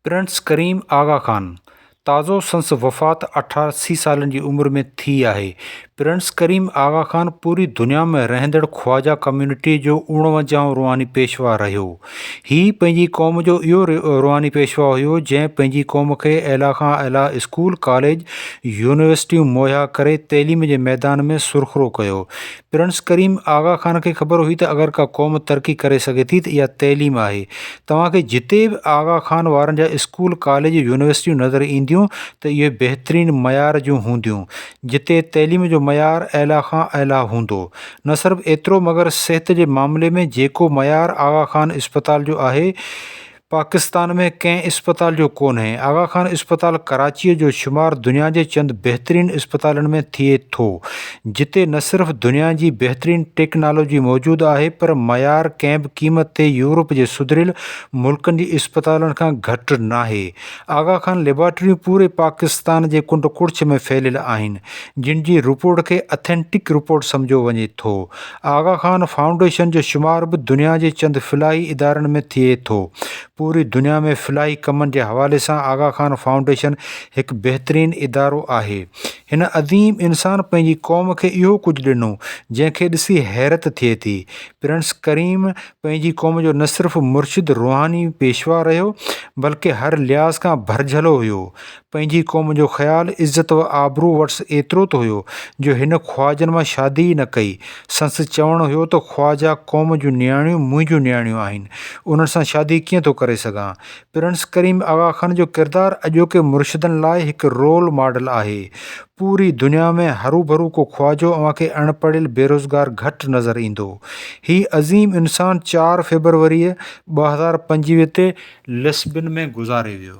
Prince ڪريم آغا خان تازو سندس وفات 88 سالن جي عمر ۾ ٿي آهي. پرنس ڪريم آغا خان پوري دنيا ۾ رهندڙ خواجه ڪميونٽيء جو اڻونجاهون روحاني پيشوا رهيو. هي پنهنجي قوم جو اهو روحاني پيشوا هيو، جنهن پنهنجي قوم کي اعليٰ کان اعليٰ اسڪول، ڪاليج، يونيورسٽيون مهيا ڪري تعليم جي ميدان ۾ سرخرو ڪيو. پرنس ڪريم آغا خان کي خبر هئي ته اگر ڪا قوم ترقي ڪري سگهي ٿي ته اها تعليم آهي. توهان کي جتي به آغا خان وارن جا اسڪول، ڪاليج، يونيورسٽيون نظر اينديون ته اهي بهترين معيار جون هونديون، جتي تعليم جو معيار اعليٰ کان اعليٰ هوندو. نه صرف ايترو مگر صحت جي معاملي ۾ جيڪو معيار آغا خان اسپتال جو آهي، پاڪستان ۾ ڪنهن اسپتال جو ڪونهي. آغا خان اسپتال ڪراچيء جو شمار دنيا جي چند بهترين اسپتالن ۾ ٿئي ٿو، جتي نه صرف دنيا جي بهترين ٽيڪنالوجي موجود آهي پر معيار ڪنهن به قيمت تي يورپ جي سڌريل ملڪن جي اسپتالن کان گهٽ ناهي. آغا خان ليبارٽريون پوري پاڪستان جي ڪنڊ ڪڙڇ ۾ ڦهليل آهن، جن جي رپورٽ کي اٿينٽڪ رپورٽ سمجهيو وڃي ٿو. آغا خان فائونڊيشن جو شمار به دنيا جي چند فلاحي ادارن ۾ ٿئي ٿو. پوري دنيا ۾ فلاحي ڪمن جي حوالي سان آغا خان فائونڊيشن هڪ بهترين ادارو آهي. هن عظيم انسان پنهنجي قوم کي اهو ڪجهه ڏنو، جنهن کي ڏسي حيرت ٿئي ٿي. پرنس ڪريم پنهنجي قوم جو نه صرف مرشد روحاني پيشوا رهيو، بلڪه هر لحاظ کان ڀرجهلو هيو. پنهنجي قوم جو خيال، عزت و آبرو وٽس ايترو ته هيو، جو هن خواجن مان شادي ئي نه ڪئي. سندس چوڻ هيو ته خواجه قوم جون نياڻيون منهنجون نياڻيون آهن، انهن سان شادي ڪيئن ٿو ڪري سگهان. پرنس ڪريم آغا خان جو ڪردار اڄوڪي مرشدن لاء هڪ رول ماڊل آهي. پوري دنيا ۾ هروڀرو ڪو خواجو اوهان کي اڻ پڙهيل بيروزگار گهٽ نظر ايندو. هي عظيم انسان چار فيبروريء 2025 تي لسبن ۾ گذاري ويو.